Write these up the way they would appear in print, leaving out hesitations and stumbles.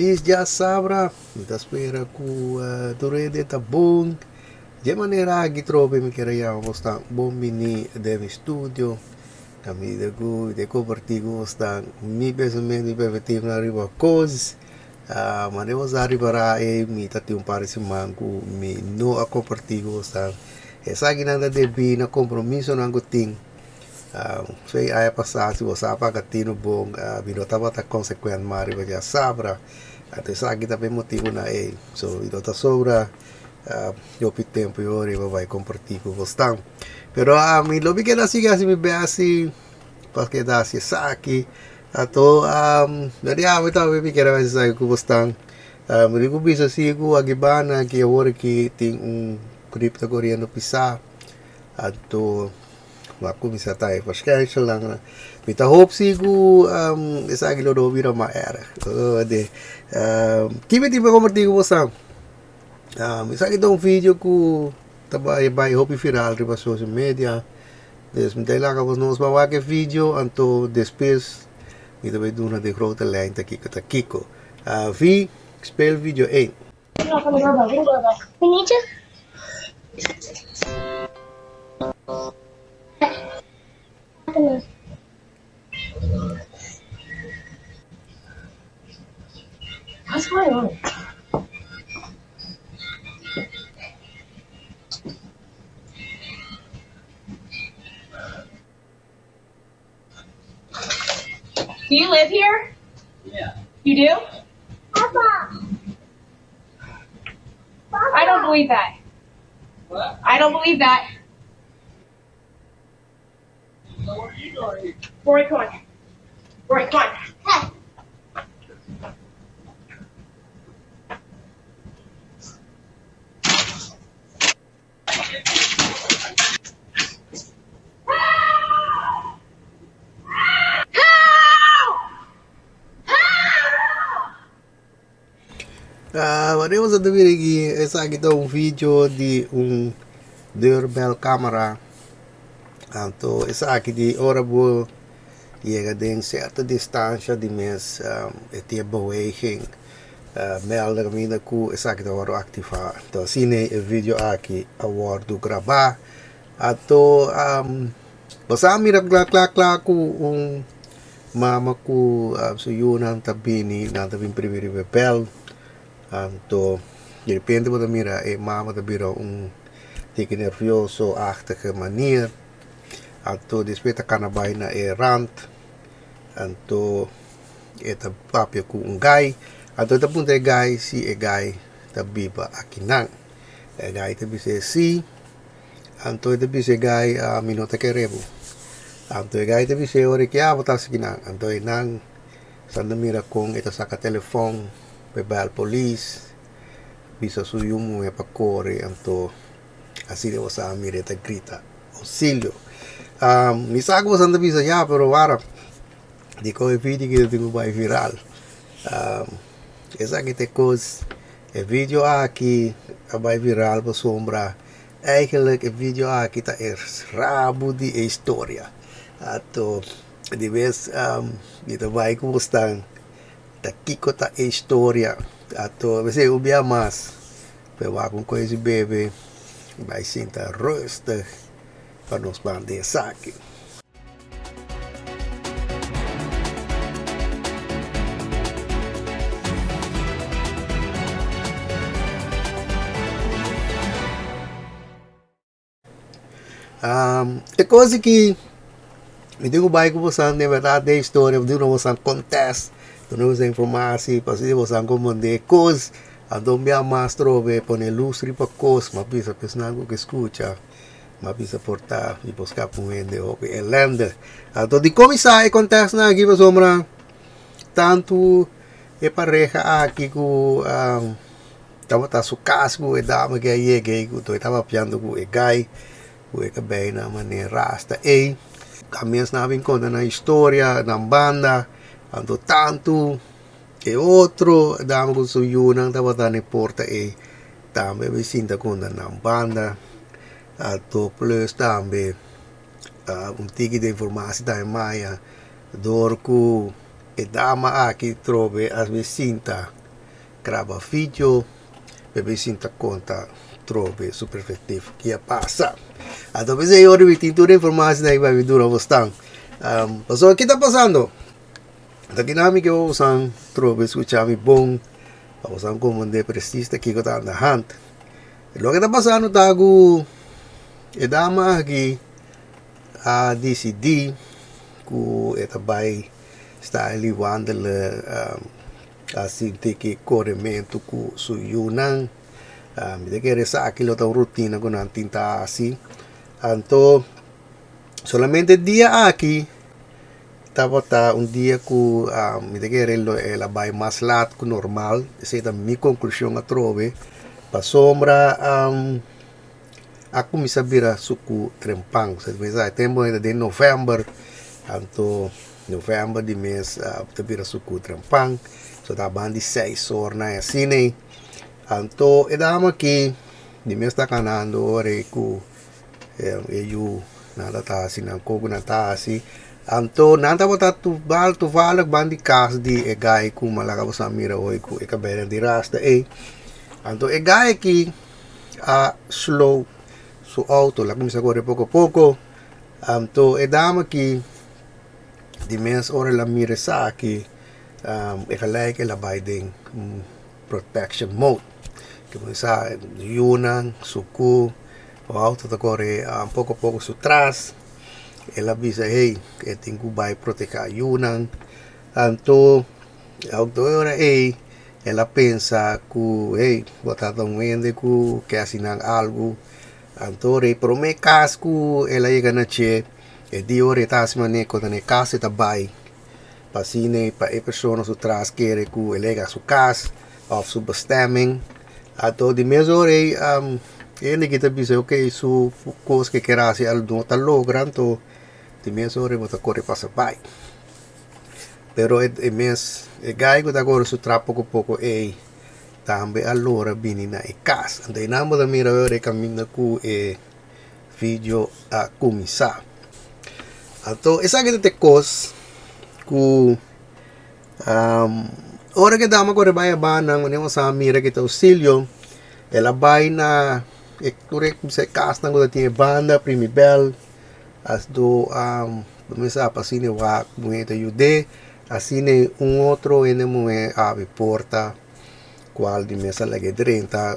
Felis djasabra, mi ta spera ku tur hende ta bon. Dje manera aki trobe mi kier a yama bosnan bon bini den mi studio. Kaminda ku mi ta kompartí ku bosnan mi pensamentu, mi perspektiva riba kos. Manera bos a ripará ei mi ta tin un par di siman ku mi no a kompartí ku bosnan. Esakinan ta debí na kompromisonan ku tin. Fe aña pasá si bo sa paga tinu bon mi no tabata konsekuent mas riba djasabra. Anto esaki ta e motibunan ei. So mi no ta sobra hopi tempu yo riba bai kompartí ku bosnan. Pero ami lo mi keda sigui hasi mi bèst si pa keda hasi esaki. Anto na di awe tambe mi kere hasi esaki ku bosnan. Mi tin ku bisa si ku aki banda ki awor aki tin un grip ta koriendo pisá. Anto bo a kuminsá ta e verschijnselnan. Mi ta hoop si ku esaki lo no bira mas èrg. Ki mi tin pa kompartí ku boso? Esaki ta un video ku ta bai bai hopi viral riba social media. Dus mi ta laga bos nos ban wak e video anto despues mi ta bai duna den grote lijn ta kiko ta kiko. Vi, speel video één. What's going on? Do you live here? Yeah. You do? Papa. I don't believe that. What? I don't believe that. What are you doing here? Rory, come on. Rory, come on. Hey. Wanneer nos a ta mira aki esaki ta un video di un deurbel camera anto esaki di ora bo yega den cierto distancia di mes e tin e beweging melda caminda cu esaki ta wordo activa anto asina e video aki a wordo graba anto bo sa mira cla cla cla cu un mama cu su yunan ta bini nan ta bin primi riba e bel anto derepente bo ta mira e mama ta bira un tiki nervioso achtige manier anto despues ta cana bay na e rand anto e ta papia ku un gai anto e ta puntra e gai si e gai ta biba akinan e gai ta bisa e si anto e ta bisa e gai mi no ta kere bo anto e gai ta bisa e ora ke abo ta hasi kinan anto e nan sa ta mira kon e ta saka telefon pa e bel polis bisa su yu muhe pa kore anto asina bo sa mira e ta grita ousilio mi sa ku boso ta bisa ya pero wara. Dikon e video aki ta tin ku bai viral? Esaki ta e kos, e video aki a bai viral pasobra eigenlijk e video aki ta e rabu di e historia. Anto di bes mi ta bai ku bosnan ta kiko ta e historia. Anto mester un bia mas pero wak un kos di bebe bai sinta rustig pa nos ban den esaki. E kos aki mi tin ku bai ku boso den bèrdat den historia mi tin ku duna boso kontèst duna boso informasi pasobra boso komprondé e kos anto un bia mas trobe pone lus riba kos mi a bisa pa esnan ku ke skucha. M'a bisa por ta mi por skapa un hende hopi elende. Anto di kuminsá e kontèstnan aki pasobra tantu e pareha aki ku tabata su kas ku e dama ke a yega ei ku e tabata papiando ku e gai ku e kabei na manera rasta ei. A mes nan a bin konta nan historia nan banda anto tantu e otro dama ku su yunan tabata na e porta ei. Tambe mi sinta ku nan nan banda anto plus tambe un tiki di informasi tambe maya dor ku e dama aki trobe a mi sinta. graba video p'e sinta konta trobe su perspektif ki a pasa. Anto p'esei ora mi tin tur e informashon aki pa mi duna bosnan. Pasobra ki ta pasando? Ta kina mi ke bosan trobe skucha mi bon pa bosan komprende presis ta kiko ta anda hand. Loke ta pasando ta ku e dama aki a disidí ku e ta bai sta ali wandelen a sinti ki korementu ku su yunan. Mi ta kere esaki lo ta un rutina ku nan tin ta hasi. Anto solamente dia aki tabata un dia ku mi ta kere lo el a bai mas lat ku normal. Esei ta mi konklushon atrobe pasobra a kuminsá bira suku trempan. E tempu ta den novèmber, anto novèmber di mes ta bira suku trempan. So ta ban di seis or nan asina ei. Anto e dama aki di mes ta kanando ora ku e yu nan ta ta hasi nan koko nan ta hasi. Anto nan tabata toevallig ban di kas di e guy ku mi a laga boso a mira hoy ku e kabei di rasta ei. Anto e guy aki a slow su auto, el a kuminsá kore poko poko. Anto e dama aki di mes ora el a mira esaki e gelijk el a bai den protection mode. Ke bo sa yunan suku o auto ta kore poko poko su tras. El a bisa hey e tin ku bai protehá yunan. Anto e ora ei el a pensa ku hey bo ta un hende ku ke hasi nan algu. Anto ora e promé kas ku el a yega na dje e di ora e ta hasi manera ku ta na e kas e ta bai. Pa asina pa e persona su tras kere ku el yega su kas òf su bestemming. Anto di mes ora ei hende ki ta bisa ok su kos ke kier hasi al no ta logra anto di mes ora bo ta kore pasa bai. Pero e mes e gai ku ta kore su tras poko poko ei tambe a lora bini na e kas. Anto einan bo ta mira ora e kaminda ku e video a kuminsá. Anto esaki ta e kos ku ora ku e dama kore bai a banda manera bo sa mira ku ta ousilio el a bai na e tur e kasnan ku ta tin e banda primi bèl anto mi sa pa asina e wak muhé ta yud'é asina un otro hende muhé abi porta. Cual di mes a laga e drenta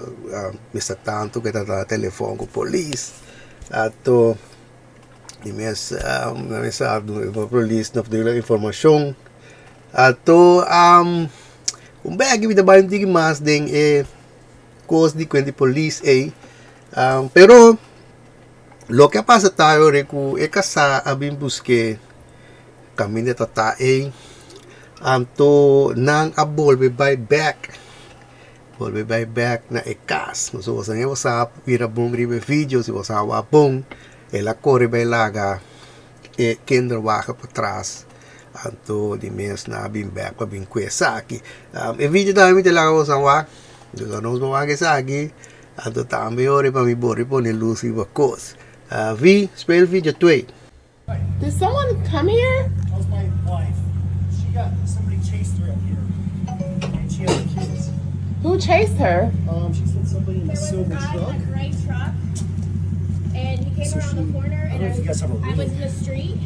mester tanto cu e ta ta telefon cu polis anto di mes nan sa polis no duna informacion anto un bek mi ta bay un tiki mas den e cos di cuenta di polis ey pero loke a pasa ta ora cu e casa a bin buske Caminda ta ta ey. Anto nan a bolbe bay bek. Bolbe bay bek na e cas. Pasobra boso a sa mira bon riba e video, si boso a wak bon, el a core bay laga e kinderwagen patras. Anto di mes nan a bin bek pa bin cu esaki. E video tambe mi ta laga boso a wak. Nos a wak esaki. Anto tambe ora pa mi bori pone luz riba cos. Vi, speel video twee. Did someone come here? That was my wife. She got somebody chased her up here, and she had her kids. Who chased her? She said somebody in a There was a silver guy truck. in a gray truck, and he came So around she- the corner, I and don't know I if you guys was, have a I was reading. in the street,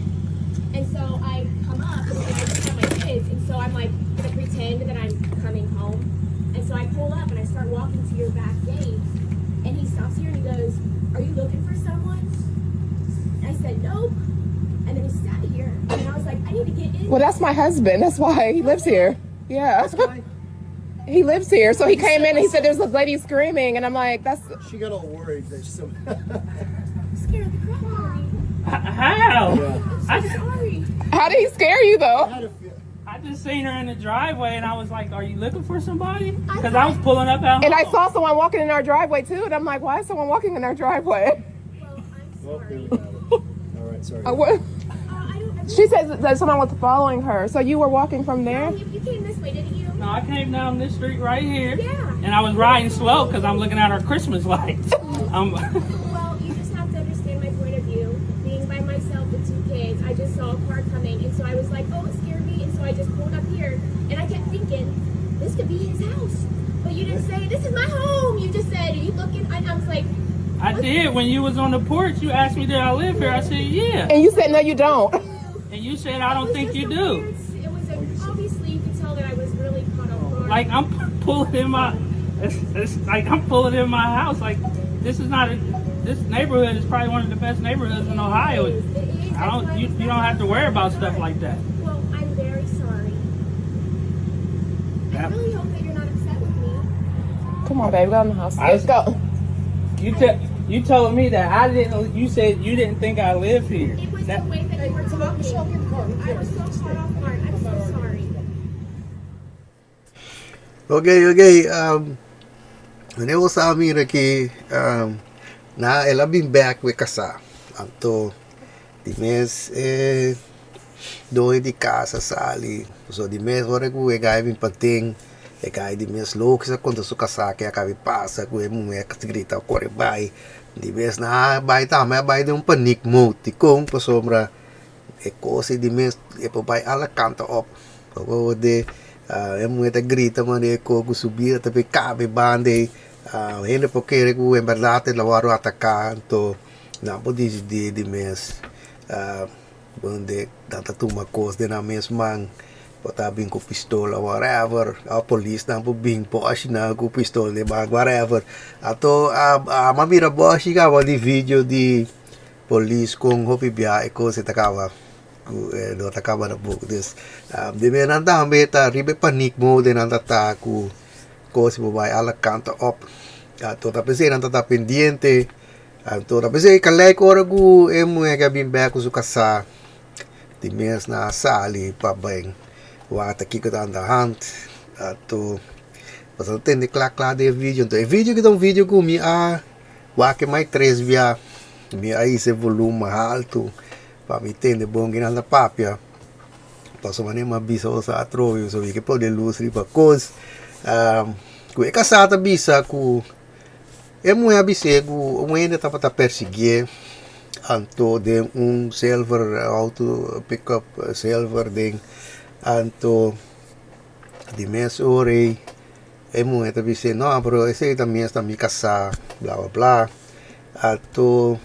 and so I come up and I just have my kids, and so I'm like gonna pretend that I'm coming home, and so I pull up and I start walking to your back gate, and he stops here and he goes, "Are you looking for someone?" I said, "Nope," and then he sat here, and I was like, "I need to get in." Well, that's my husband. That's why he lives here. Yeah. He lives here. So he came in and he said there's a lady screaming. And I'm like, that's. She got all worried that some. Scared the crap out of me. How? Yeah. I, I'm sorry. How did he scare you I though? had a feel. I just seen her in the driveway and I was like, Are you looking for somebody? Because I was pulling up at home. And I saw someone walking in our driveway too. And I'm like, why is someone walking in our driveway? Well, I'm Well, there sorry. we have it. All right, sorry. I wa- I don't. I She says that someone was following her. So you were walking from there? You came this way, didn't you? No, I came down this street right here. Yeah. And I was riding slow because I'm looking at our Christmas lights. Well, you just have to understand my point of view. Being by myself with two kids, I just saw a car coming, and so I was like, oh, it scared me, and so I just pulled up here, and I kept thinking, this could to be his house. But you didn't say, this is my home. You just said, you looking, and I was like, I did. When you was on the porch, you asked me, did I live here? I said, yeah. And you said no, you don't. And you said, I don't It was think just you a do. weird- it was a, obviously you could tell that I was really caught off guard. Like I'm pulling in my, it's like I'm pulling in my house. Like this is not a, this neighborhood is probably one of the best neighborhoods in Ohio. It is. It is. I That's don't. why I You, was you don't have to worry about stuff like that. Well, I'm very sorry. I That- really hope that you're not upset with me. Come on, babe, go in the house. I- Let's go. You tell you telling me that I didn't. You said you didn't think I live here. It was That- the way that you were Come on, Michelle, talking. get in the car. Who I cares? was so caught off guard. I'm so sorry. Ok, ok. Wanneer we samen hier aki, na el a bin bek ku e kasá. Anto di mes e doño di kas a sali. So di mes ora ku e gai bin paden, e gai di mes loke sa konta su kasá ke a kabi pasa ku e muhé a grita kore bai. Di mes nan a bai tambe a bai den un paniek mode. Dikon? Pasobra E kos ei di mes e por bai ala kanta op. Pasobra de e muhé ta grita manera e kos ku su bida ta bin kabe banda ei. Hende por kere ku en bèrdat e lo wòrdu ataká, anto nan por disidí di mes donde nan ta tuma kos den nan mes man, por ta bin ku pistola whatever, òf polisnan por bin por asina ku pistola den man whatever. Anto ami a mira bòshi kaba di video di. Polis kon hopi bia e kos e ta kaba ku e no ta kaba na boku. Dus di me nan tambe ta riba e paniek mode nan ta ta ku kos por bai ala kanta op. Anto ta pesey nan ta ta pendiente. Anto ta pesey kalek ora ku e muhé ke a bin bek ku su kasá di mes nan a sali pa bai wak kiko ta anda hand. Anto pasobra ta tende kla kla den e video. Anto e video aki ta un video ku mi a. Wak e mai tres bia, mi a hisa e volume haltu pa mi tende bon kinan ta papia. Pasobra manera mi a bisa boso atrobe, boso a ke pone lus riba kos. Ku e kasá ta bisa ku e muhé a bis'é ku un hende tabata persiguié, anto den un silver auto pickup silver den, anto di mes ora ei. E muhé ta bis'é, No, pero esei ta mi, esta mi kasá, bla bla bla. Anto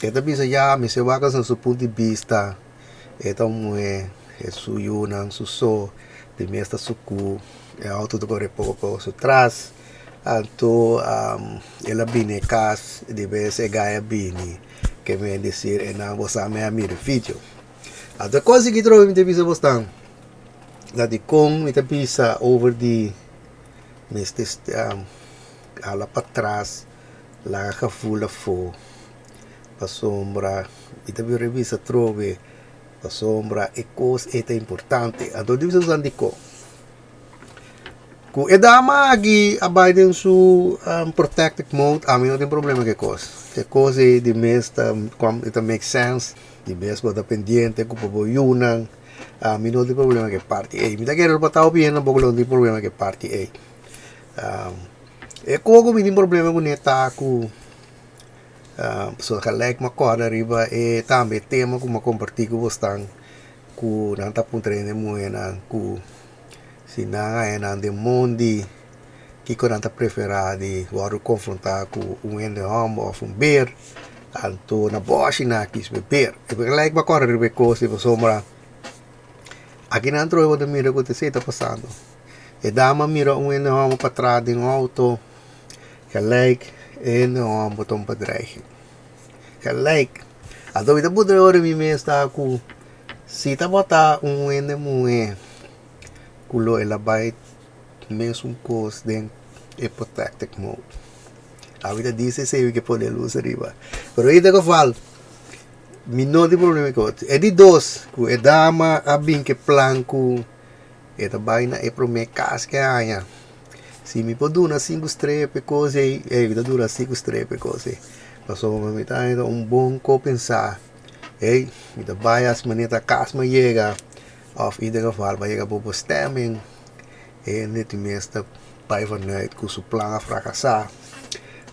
e ta bisa, Ya, mester wak na su punto di bista. E ta un muhé, e su yunan, su so, di mes ta sukú, e outo ta kore poko poko su tras. Anto el a bini e kas, di bes e gai a bini, ke men desir e nan bo sa mi a mira e video. Anto e kos aki trobe mi ta bisa bosnan. Na dikon mi ta bisa over di mester hala patras laga gevoel afó pasobra mi ta bin revisa atrobe pasobra e kos ei ta importante. Anto di bisa usa dikon ku e dama aki a bai den su protected mode ami no tin problema ku e kos e kos ei di mes ta e ta make sense di mes bo ta pendiente ku bo yunan. Mi no tin problema ku e parti ei. Mi ta kere pa ta opinion tampoco lo no tin problema ku e parti ei. E kos ku mi tin problema kuné ta ku so gelijk mi a kòrda riba e tambe e tema ku mi a kompartí ku bosnan ku nan ta puntra hende muhénan ku si nan haña nan den mondi kiko nan ta preferá di wòrdu konfrontá ku un hende hòmber òf un ber. Anto na bòshi nan a kis beber. E gelijk bo a kòrda riba e kos ei pasobra aki nan trobe bo ta mira ku esei ta pasando. E dama a mira un hende hòmber patras den outo, gelijk e hende hòmber ta un bedreiging. Gelijk. Anto mi ta puntra ora mi mes ta ku si tabata un hende muhé ku lo el a bai mesun kos den e protected mode. Awe ta dice esei ke pone luz ariba. Pero in ieder geval, mi no tin problema ku otro. E di dos, ku e dama a bin ke plan ku e ta bai na e prome kas ke haña. Si mi por duna sinku strea pa e kos ei, ey mi ta duna sinku strea pa e kos ei. Pasobra mi ta haña un bon kompensá. Ey, mi ta bai as manera ta kas mi a yega, òf in ieder geval mi a yega bo bestemming. Hende di mes ta bai vanuit ku su plan a frakasá,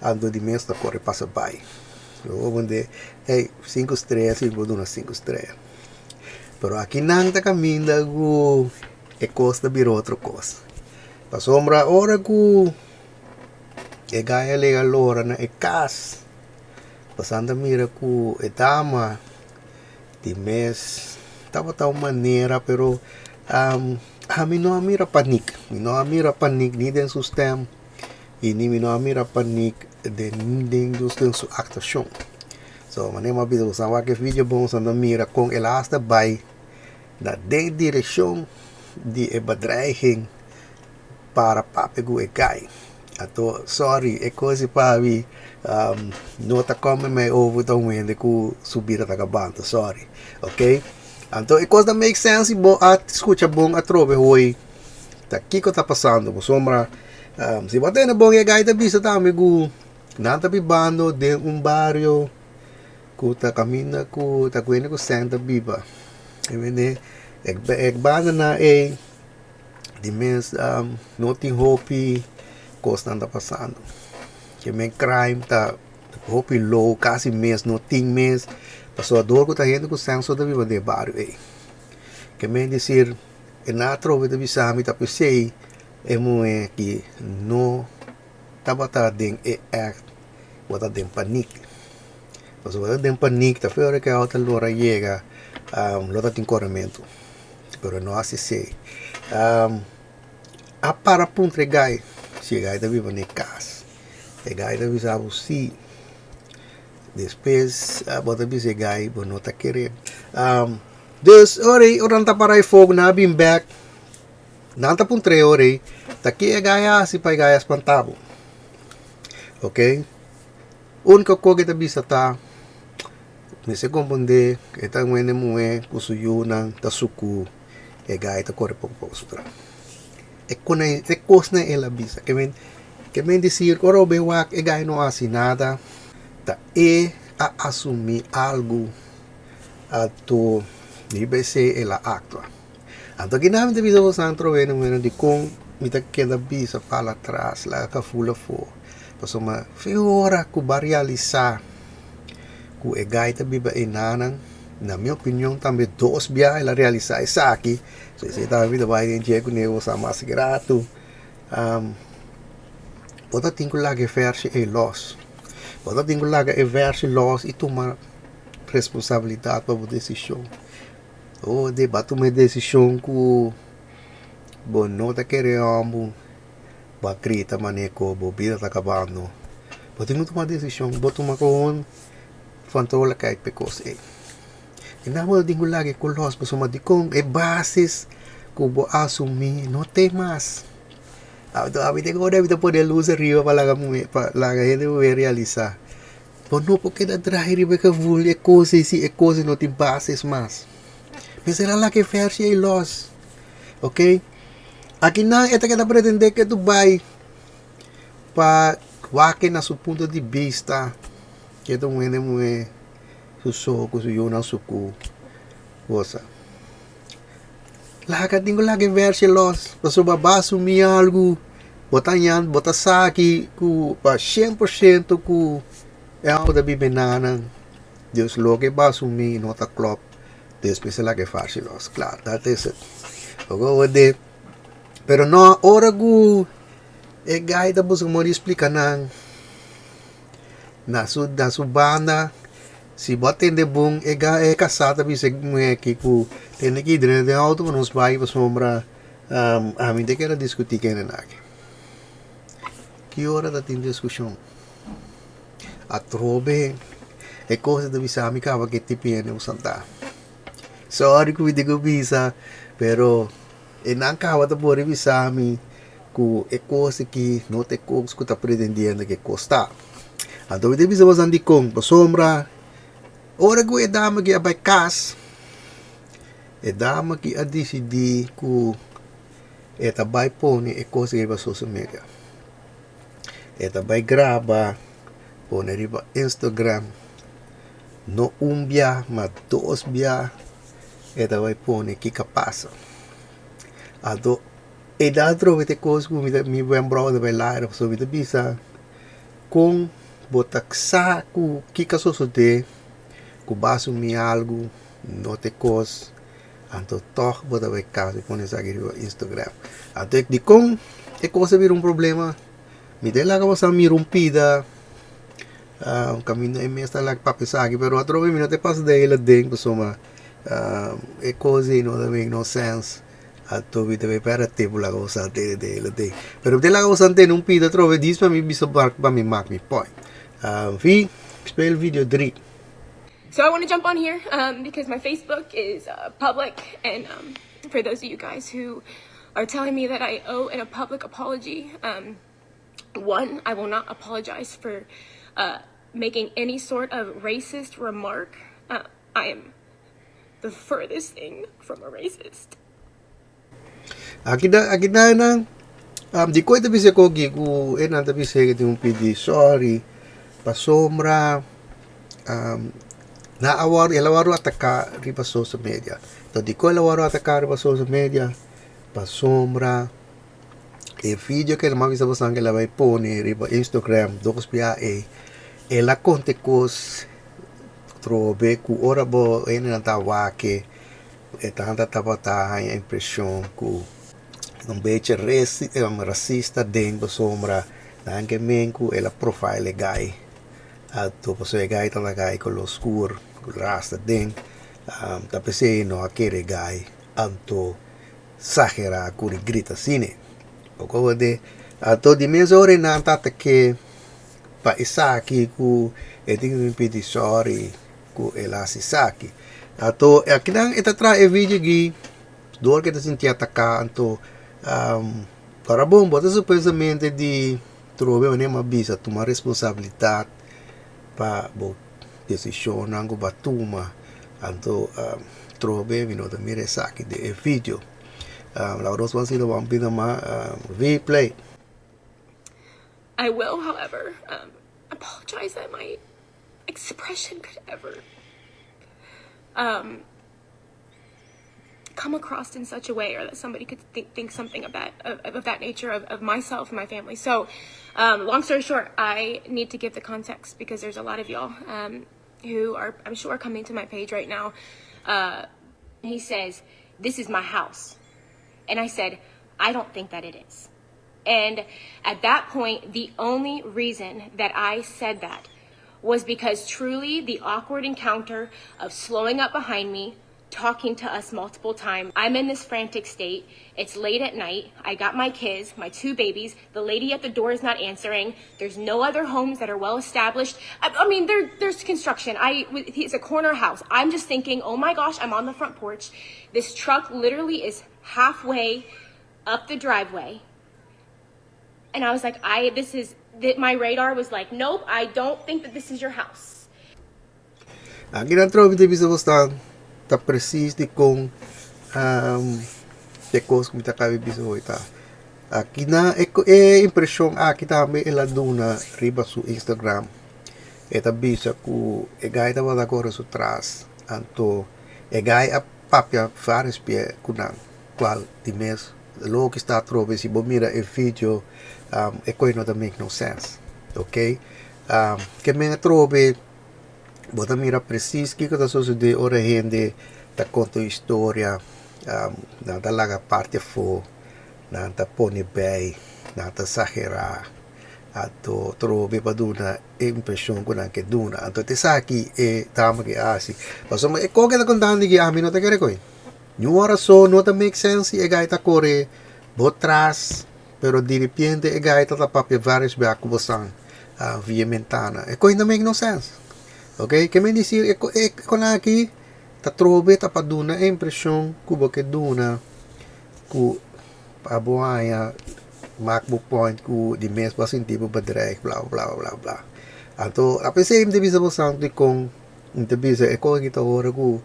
anto di mes ta kore pasa bai. Lo bo manda, hey, sinku strea si bo duna sinku strea. Pero aki nan ta kaminda ku e kos ta bira otro kos. Pasobra ora ku e gai a lega lora na e kas, pasando a mira ku e dama di mes tabata un manera pero ami no a mira panik, mi no a mira panik ni den su stem i ni mi no a mira panik den den su aktuashon. So manera mi a bisa boso a wak e video bon boso a mira kon el a hasta bai na den direkshon di e bedreiging para papia ku e gai. Anto sorry e kos di pabi no ta kome mei over ta un hende ku su bida ta kabando sorry ok. Anto e kos ta make sense si bo a skucha bon atrobe hoy ta kiko ta pasando pasobra si bo a tende bon e gai ta bisa tambe ku nan ta bibando den un bario ku ta kaminda ku ta ku hende ku sèn ta biba e bandanan ei di mes no tin hopi kosnan ta pasando ke men crime ta hopi low kasi mes no tin mes pasobra dor ku ta hende ku sèn so ta biba den e bario ei ke men disir e nan atrobe ta bisa mi ta p'esei e muhé aki no tabata den e ègt bo ta den panik pasobra bo ta den panik ta fe ora ku e outo lora yega lo ta tin korementu pero no hasi esei a para puntra e gai si e gai ta biba na e kas e gai ta bisa bo si despues bo ta bisa e gai bo no ta kere dus ora ora nan ta para e fogo nan a bin bek nan ta puntra e ora ta ke e gai a hasi pa e gai a spanta bo. Ok úniko kos ke ta bisa ta mester komprondé e ta un hende muhé ku su yunan ta suku e gai ta kore poko poko su tras e e kosnan el a bisa ke men ke men disir ora bo bin wak e gai no hasi nada ta e a asumí algu anto riba esei el a aktua. Anto kina mi ta bisa boso atrobe na manera dikon mi ta keda bisa pala atras laga kaful afo pasobra fin ora ku bo a realisa ku e gai ta biba enanan na mi opinion tambe dos bia el a realisa esaki so esei tambe mi ta bai den dje kune boso a mas gratu bo ta tin ku laga e vershi ei los bo ta tin ku laga e vershi los i tuma responsabilidat pa bo desishon. Oh de bo a tuma e desishon ku bo no ta kere hòmber, bo a grita manera ku bo bida ta kabando. Bo tin ku tuma desishon, bo tuma kon verantwoordelijkheid pa e kos ei. I nan bo tin ku laga e kos lòs pasobra dikon e basis ku bo a asumí no t'e mas. Ami ta ora mi ta pone lus ariba pa laga muhé pa laga hende muhé realisá. Bo no por keda draai riba e gevoel e kos ei si e kos ei no tin basis mas. Mester a laga e versie ei los. Ok. Akinan e ta keda pretende ke tu bai pa wak na su punto di bista ke ta un hende muhé su so ku su yunan suku cosa. Laga tin ku laga e versie los pasobra bo a asumí algu bo ta haña bo ta sa ki ku pa 100% ku e hòmber ta biba enanan dus loke bo a asumí no ta klòp despues a laga e versie los kla dat is it pero no ora ku e gai ta buska moda di splika nan. Na su na su banda si bo a tende bon e ga e kasá ta bisa e muhé aki ku tende ki drenta den outo pa nos bai pasobra ami ta kere diskutí kende aki. Ki ora ta tin diskushon? Atrobe e kos ta bisa mi kaba ke tipo hende ku santá. Sòri ku mi tin ku bisa pero e nan kaba ta por bisa mi. Ku e kos aki no ta e kos ku ta pretendiendo ku e kos ta. Anto mi ta bisa boso dikon, pasobra ora ku e dama aki a bai kas, e dama aki a disidí ku e ta bai pone e kos riba social media. E ta bai graba pone riba Instagram, no un bia ma dos bia e ta bai pone kiko a pasa. Anto E ta atrobe ta e kos ku mi ta mi wembrouw ta bai laira pasobra mi ta bisa kon bo ta sa ku kiko a sosodé ku bo a asumí algu no ta e kos anto tòg bo ta bai kas i pone esaki riba Instagram anto dikon. e kos a bira un problema. Mi ta laga boso mira un pida um, kaminda e mes ta laga papia esaki, pero atrobe mi no ta pasa de hele ding pasobra um, e kos ei no ta make no sense. Anto mi ta bay perde tempo laga boso tene de hele ding. Pero mi ta laga boso tene un pida atrobe dis pa mi bisa pa mi mak mi point. Um, vi, speel video 3. So I want to jump on here because my Facebook is public, and for those of you guys who are telling me that I owe a public apology, one, I will not apologize for making any sort of racist remark. I am the furthest thing from a racist. Aki da, aki da nan, di koi ta bisa koki ku e nan ta bisa ke tin un pidi sorry pasobra nan a wòrdu, el a wòrdu ataká riba social media. Enton di koi el a wòrdu ataká riba social media? Pasobra e video ke el a bisa boso ke el a bai pone riba Instagram dos bia ei, el a konta e kos trobe ku ora bo hende nan ta wak e. E tanta tabata haña impreshon ku un bechi rasista den pasobra nan ke men ku el a profile e gai anto pasobra e gai tabata gai koló skur ku rasta den ta p'esei no a kere e gai anto sagerá ku di grita asina anto di mes ora nan ta atake pa esaki ku e tin ku pidi sòri. Ku el a hasi esaki. Anto akinan e ta traha e video aki dor ku e ta sinti ataká anto ora bon bo ta supuestamente di trobe manera mi a bisa tuma responsabilidat pa bo desishonnan ku bo a tuma anto trobe mi no ta mira esaki den e video laga nos wak si lo ban bira mas replay. I will however apologize that my expression could ever um, come across in such a way or that somebody could think, think something of that of, of that nature of, of myself and my family. So um, long story short, I need to give the context because there's a lot of y'all um, who are, I'm sure, coming to my page right now. He says, "This is my house." And I said, "I don't think that it is." And at that point, the only reason that I said that was because truly the awkward encounter of slowing up behind me, talking to us multiple times. I'm in this frantic state. It's late at night. I got my kids, my two babies. The lady at the door is not answering. There's no other homes that are well established. I mean, there's construction. It's a corner house. I'm just thinking, "Oh my gosh, I'm on the front porch. This truck literally is halfway up the driveway." And I was like, I, this is, that my radar was like, "Nope, I don't think that this is your house." Aki nan trobe ta bisa bosnan ta precies di kon e kos ku mi ta kaba di bisa hoy ta. Aki nan e impreshon aki tambe el a duna riba su Instagram. E ta bisa ku e gai tabata kore su tras anto e gai a papia varios bia ku nan kual di mes loke sta atrobe si bo mira e video e kos no ta make no sense, ok. Ke men atrobe bo ta mira precies kiko ta sosode ora hende ta konta un historia, nan ta laga parti afó, nan ta pone bei, nan ta exagerá, anto trobe pa duna e impreshon ku nan ke duna. Anto ta esaki e dama ke a hasi. Pasobra e kos ke ta kontando aki ami no ta kere koe. Niun ora so no ta make sense si e gai ta kore bo tras, pero diripiente e gai ta ta papia varios bia ku bo san via mentana. E kos no make no sense. Ok, ke men disi e konan aki ta trobe ta pa duna e impreshon ku bo ke duna ku pa bo haña mak bo point ku di mes bo a sinti bo bedreig bla bla bla bla. Anto a pesey mi ta bisa bo san dikon mi ta bisa e kos aki ta ora ku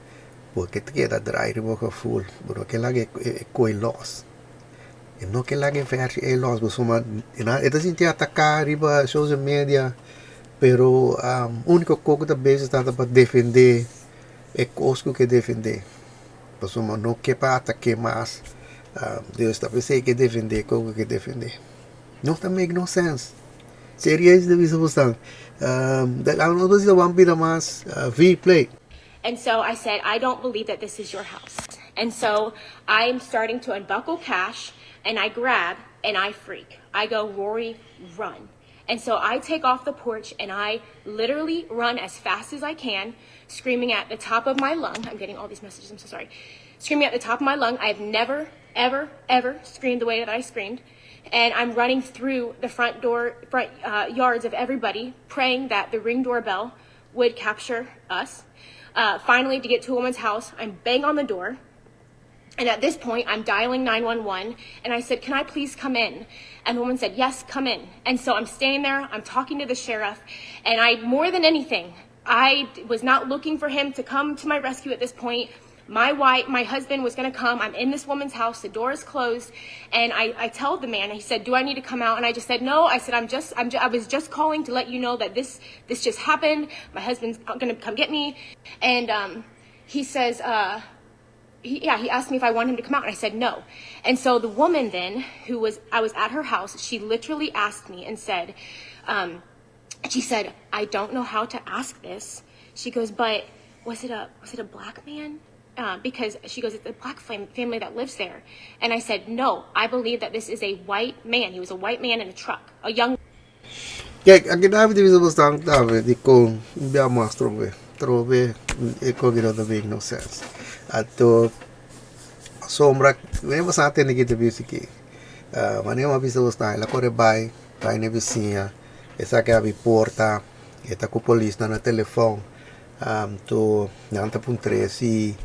bo ke ta keda draai riba bo gevoel, bo no ke laga e koi los. E no ke laga e versie ei los pasobra e ta sinti ataká riba social media pero úniko kos ku ta bezig ta pa defendé e kos ku ke defendé pasobra no ke pa ataké mas. Dus ta p'esei ke defendé kos ku ke defendé. No ta make no sense. Serieus ta bisa bo stan. Nos por bisa wan bira mas V-play. And so I said, "I don't believe that this is your house." And so I'm starting to unbuckle cash and I grab And I freak. I go, Rory, run. And so I take off the porch and I literally run as fast as I can, screaming at the top of my lung. I'm getting all these messages, I'm so sorry. Screaming at the top of my lung. I've never, ever, ever screamed the way that I screamed. And I'm running through the front door, front yards of everybody, praying that the ring doorbell would capture us. Finally, to get to a woman's house, I bang on the door. And at this point, I'm dialing 911 and I said, Can I please come in? And the woman said, Yes, come in. And so I'm standing there, I'm talking to the sheriff, and I, more than anything, I was not looking for him to come to my rescue at this point. My wife, my husband was going to come. I'm in this woman's house. The door is closed. And I tell the man, he said, do I need to come out? And I just said, no. I said, I was just calling to let you know that this just happened. My husband's going to come get me. And he says, he asked me if I wanted him to come out, and I said no. And so the woman then, who was, I was at her house, she literally asked me and said, she said, I don't know how to ask this. She goes, but was it a black man? Because she goes, it's a black family that lives there. And I said, no, I believe that this is a white man. He was a white man in a truck, a young Kijk, aki David bisa bastante David di kon bia mas trobe. Trobe e ko gino ta make no sense. Anto sombra, nem bastante tende ki te bisa ki. Manera mi a bisa bastante, el a kore bai, bai na bisiña, esaki a habri porta, e ta ku polis na telefòn. To nan ta puntr'é si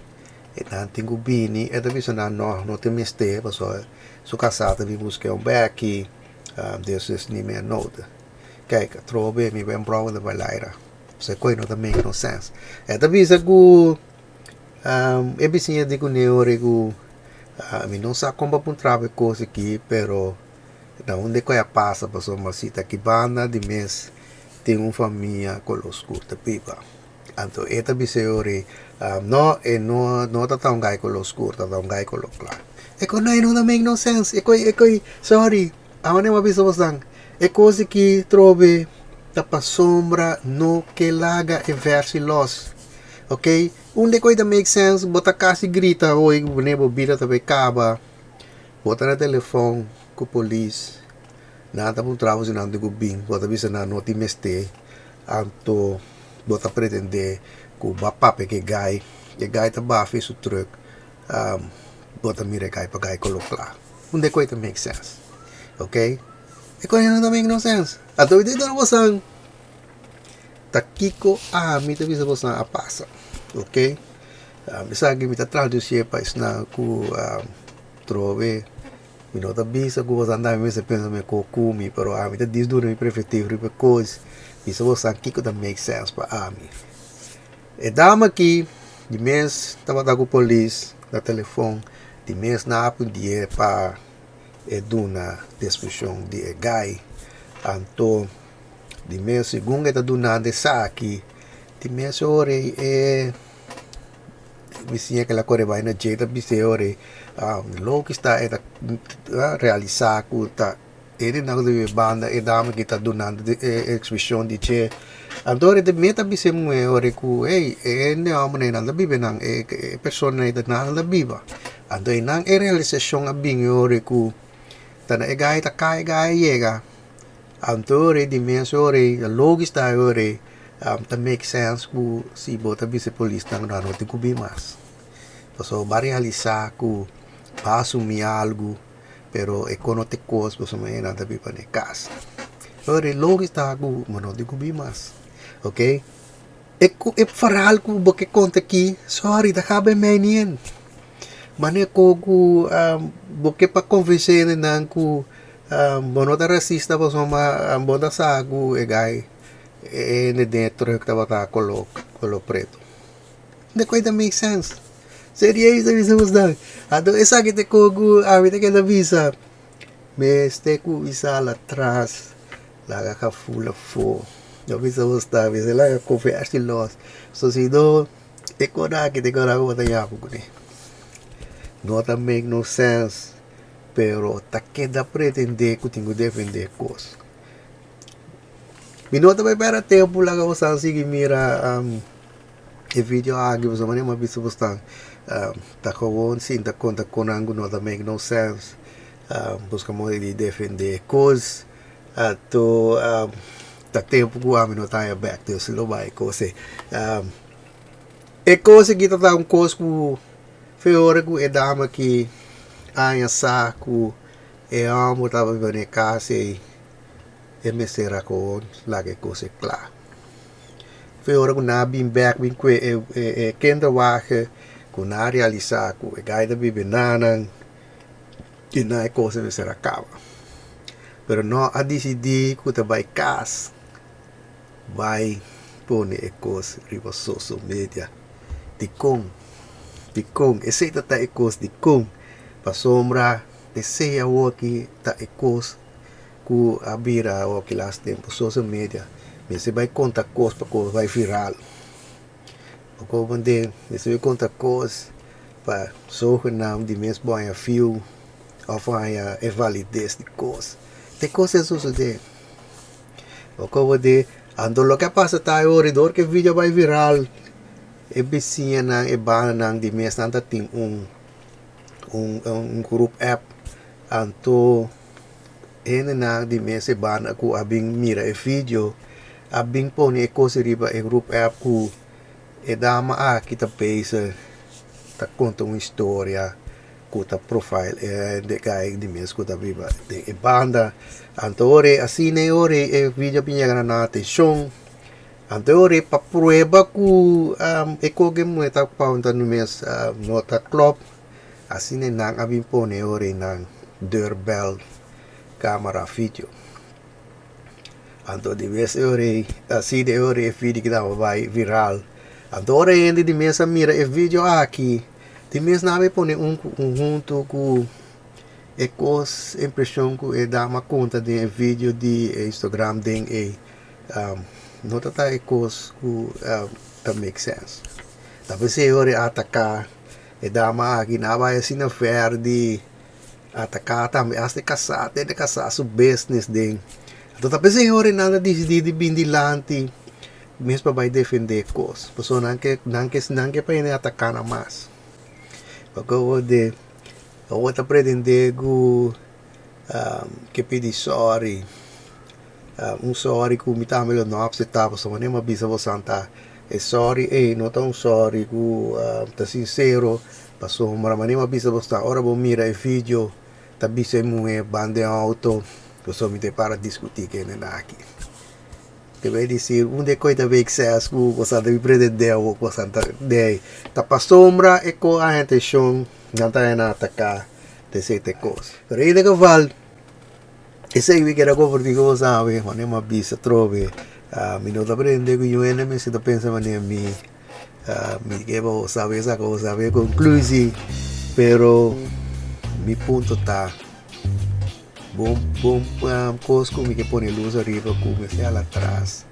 nan tin ku bini, e ta bisa nan no, no tin mester, paso su kasá ta bin busk'é un bèki, dus is niet meer nodig. Kijk, trobe mi wenkbrauwen ta laira. E kos no ta make no sense. E ta bisa ku e bisiña di kuné ora ku mi no sa kon pa puntra e kos aki, pero na unda ku a pasa paso ma si ta aki banda di mes tin un famia koló skur ta biba. Anto e ta bisa ora no e no no ta un gai koló skur, ta un gai koló kla. E kos no ta make no sense. E kos sorry, manera mi a bisa bosnan. E kos aki trobe ta pasombra no ke laga e versie los. Ok? Unda kos ta make sense, bo ta kasi grita, oi, ne bo bida ta kaba. Bo ta na telefòn ku polis. Nan ta puntra bo si nan tin ku bin, bo ta bisa nan no tin mester. Anto bo ta pretendé ku b'a papia ku e gai, e gai ta bafi su truck. Bo ta mira e gai pa gai koló kla. Unda kos ta make sense. Ok? E kos no ta make no sense. Anto mi ta bosan ta kiko ami ta bisa bosan a pasa. Ok? Esaki mi ta tradusié pa esnan ku trobe mi no ta bisa ku bosan tambe mester pensa mi ko ku mi, pero ami ta dis duna mi perspektiva riba e kos bisa bosan kiko ta make sense pa ami. E dama aki di mes tabata ku polis na telefòn, di mes nan a pundié pa e duna deskripshon di e gai. Anto di mes segun e ta dunando esaki, di mes ora e bisiña ku el a kore bai na dje ta bis'é ora loke sta e ta realisá ku ta hende nan ku ta biba banda e dama aki ta dunando e ekspreshon di dje. Anto ora e mes ta bis'é muhé ora ku ey e hende hòmber nan ta biba einan e persona ei nan ta biba. Anto einan e realisashon a bini ora ku ta na e gai ta kai e gai a yega. Anto ora di mes ora loke sta ora ta make sense ku si bo ta bisa e polisnan nan no tin ku bin mas. Pasobra bo a realisá ku bo a asumí algu pero e kos no ta e kos pasobra nan ta biba na e kas. Ora loke sta ku bo no tin ku bin mas, ok. E verhaal ku bo ke konta aki sorry ta kaba e mei nien. Manera ku bo ke pa konvensé nan ku bo no ta rasista pasobra bo ta sa ku e gai e hende den e truck tabata koló koló pretu. De kos ta make sense. Serieus ta bisa bosnan. Anto esaki ta e kos ku ami ta keda bisa mester kuminsá latras laga kaful afó. Yo bisa bosnan mester laga komershi los. So si no e kos aki ta e kos ku bo ta yama kuné. No ta make no sense pero ta keda pretendé ku tin ku defendé kos. Mi no ta bai pèrdè tempu laga bosan sigui mira e video aki pasobra manera mi a bisa bosnan ta gewoon sinta konta konan ku no ta make no sense. Buska moda di defendé kos. Anto ta tempu ku ami no ta haña bèk, dus lo bai kos ei. E kos aki ta ta un kos ku fe ora ku e dama aki haña sa ku e hòmber tabata biba na e kas ei, e mester a kon laga e kos ei kla. Fe ora ku nan a bin bèk bin kue e kinderwagen ku nan a realisá ku e gai ta biba enanan i nan e kos ei mester a kaba. Pero no a disidí ku ta bai kas bai pone e kos riba social media. Dikon? Dikon? Esei ta ta e kos dikon? Pasobra esei awoki ta e kos ku a bira awoki las tempu social media mester bai konta kos pa kos bai viral. Bo komprende? Mester bai konta kos pa zogenaamd di mes bo haña view òf haña e valides di kos. Te kos a sosodé. Bo komprende? Anto loke a pasa ta e ora dor ku e video bai viral e bisiñanan e bandanan di mes nan ta tin un un grup app anto Hendenan di mes e banda ku a bin mira e video a bin pone e kos riba e grup app ku e dama aki ta bezig ta konta un historia ku ta profile e hende kai di mes ku ta biba den e banda. Anto ora e asina e ora e video a bin yega na nan atenshon anto e ora pa prueba ku e kos ku e muhé ta konta mes no ta klòp. Asina nan a bin pone e ora nan deurbel camera video. Anto di bes e ora ei, asina e ora e video ki tabata bai viral. Anto ora e hende di mes a mira e video aki, di mes nan a bin pone un ku un huntu ku e kos impreshon ku e dama konta den e video di e Instagram den ei no ta ta e kos ku ta make sense. Ta p'esei e ora e ataka. E dama aki na bai asina ver di ataká tambe asta e kasá te e kasá su business den. Anto ta p'esei ora nan ta disidí di bin dilanti mes pa bai defendé e kos pasobra nan ke nan ke nan ke pa hende ataká nan mas. Pasobra de awor ta pretendé ku ke pidi sòri un sòri ku mi tambe lo no apseptá pasobra mi a bisa bo santa E sorry ei no ta un sorry ku ta sinsero pasobra manera mi a bisa bo sta ora bo mira e video ta bisa e muhe ban den auto pasobra mi ta para diskutí ku hende aki. Te bay disi un de koe ta bay exces ku bo sa ta bin pretende awor ku bo sa ta dey ta pasobra e ko a hende shon nan ta hende ataka te sete kos. Pero in ieder geval Esei mi keda kompartí ku bo sabi, manera mi a bisa atrobe, mi no ta prende ku yu hende mester ta pensa manera mi, mi ke pa bo sabi esaki bo sabi e konklusi, pero mi punto ta bon bon kos ku mi ke pone lus ariba ku mester hala atras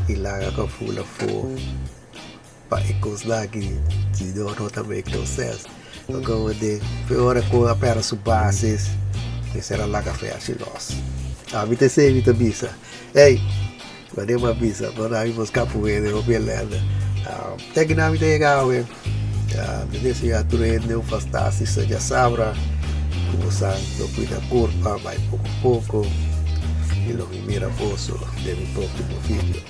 i laga kaful afó pa e kos aki si no no ta make no sense. Lo de ora ku a pèrdè su bases mester a laga fèshi lòs. Ami ta esei mi ta bisa. Ey, wanneer mi a bisa por ami por skapa un hende hopi elende. Te kinan mi ta yega awe. Mi desea tur hende un fantastische djasabra. Ku bosan lo kuida kurpa bai poko poko i lo mi mira boso den mi próksimo video.